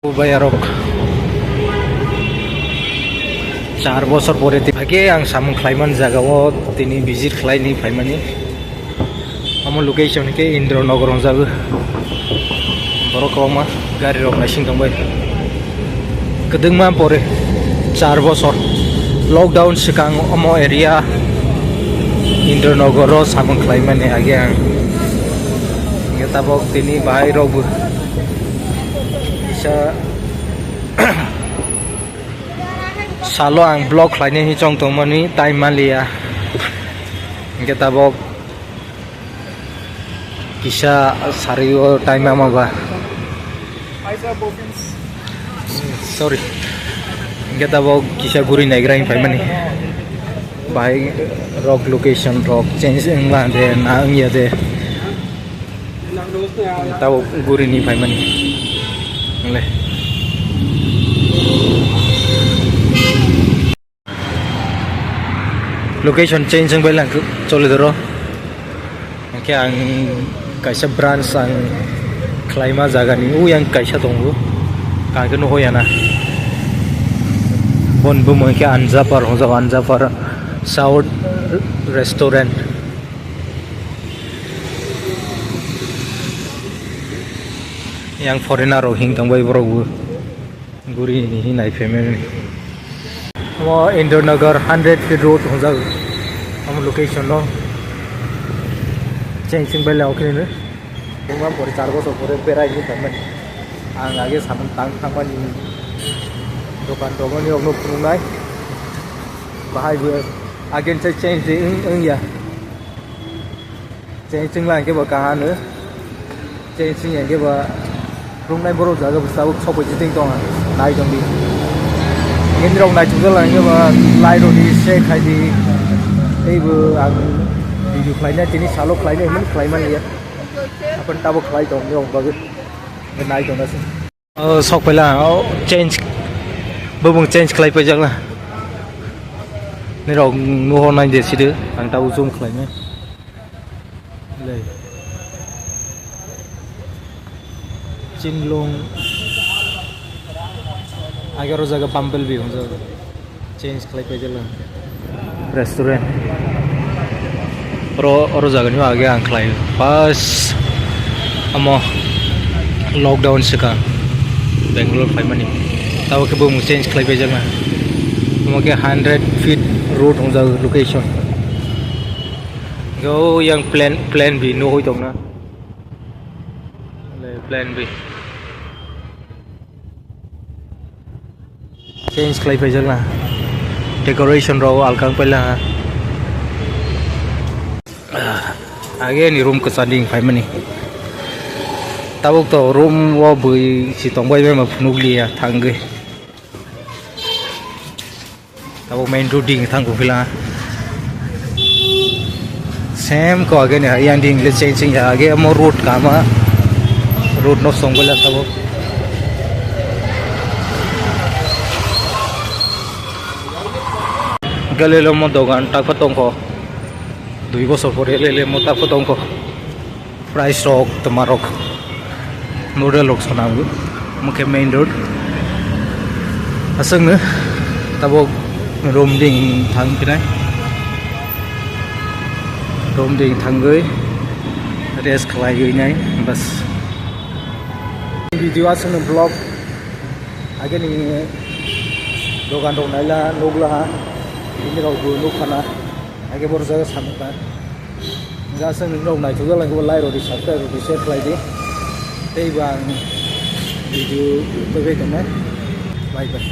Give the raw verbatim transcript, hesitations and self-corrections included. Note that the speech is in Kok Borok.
Bhai arok char bosor pore ti-, age ang samung khlaimani jaga o tini visit khlaini phaimani. Omo location ke Indra Nagar hwnjago. Borok kwbangma gari rok naising tongbai. Kwdwngma pore char bosor lockdown swkang omo area Indra Nagar o samung khlaimani age ang. Hingke tabok tini bahai rok bo kisa salo ang vlog khlainai hinwi chong tongmani time manliya. Hingke tabok kisa sari o time ama ba. Sorry. Hingke tabok kisa guri naigra hinwi phaimani. Bahai rok location rok change wngla de na wngya de. Tabo guri ni phaimani. Wngkhe location change wngbai lang choli doro. Hingkhe ang kaisa branch ang khlaima jagani uyang kaisa tongo. Ang khe nuhuyana. Bon bumung khe Anjapar hwnjago, Anjapar South Restaurant. Yang foreigner rok hing tongbai borok bo guri ni hinai family ni. Omo Indiranagar hundred feet road hwnjak omo location no. Cheng cheng bai leo khe no. Bungma pore char bosor pore berai ni tongmani. Ang age samung tang thangmani dokan rok ni rok no phunuknai. Bahai bo again se change de wng wng ya. Cheng chwng lai khe bo kaham no. Cheng chwng yang khe bo rung nai borok jaga bo tabuk sok bai chwng tong nai tong di. Nini rok nai chukjak lai khe bo lai rok di se khai di. Tei bo ang video khlai nai tini salo khlai nai hwnmani khlai man ya. Apan tabuk khlai tong ni rok bagwi nai tong nasi. Oh, sok paila, oh, change. Bubung change khlai paijak na. Nirok nuhor nai de sidi, ang tabuk zoom khlai nai. Le. Chinglong. Agaro jaga Bumblebee hwnjak. Change khlai paijak lang. Restaurant. Oro, oro jagani age ang khlai. Pas amo lockdown swkang Bangalore khlaimani. Tabo khe bumung change khlai paijak na. Omo khe hundred feet road hwnjak location. Go yang plan, plan B nuhoi tongna. Le plan B. Change khlai paijak na. Decoration rok alkang paila ha. Age ni room kwchani phaimani. Tabuk to room o bwi si tongbai bai ma phunukliya thangwi. Tabuk main road ding thang phila. Same ko age ni yang ding le cheng cheng ya age mo road kama. Road no song bela tabuk. Galelo mo dogan takpa tongko. Dui bosor pore lele mo takpa tongko. Price rok, toma rok, noodle rok sana bo. Omo khe main road. Aswk no tabuk room ding thang phinai. Room ding thangwi rest khlaiwi nai bas. Video aswk no vlog ageni dogan rok naila nukla ha. Ini rok bo nuk khana. Age boro jaga samung ta. Hingke aswk nwng rok naithok jak lai khe bo like rok di subscribe rok di share khlai di. Tei bo ang video tubui tongnai. Bye bye.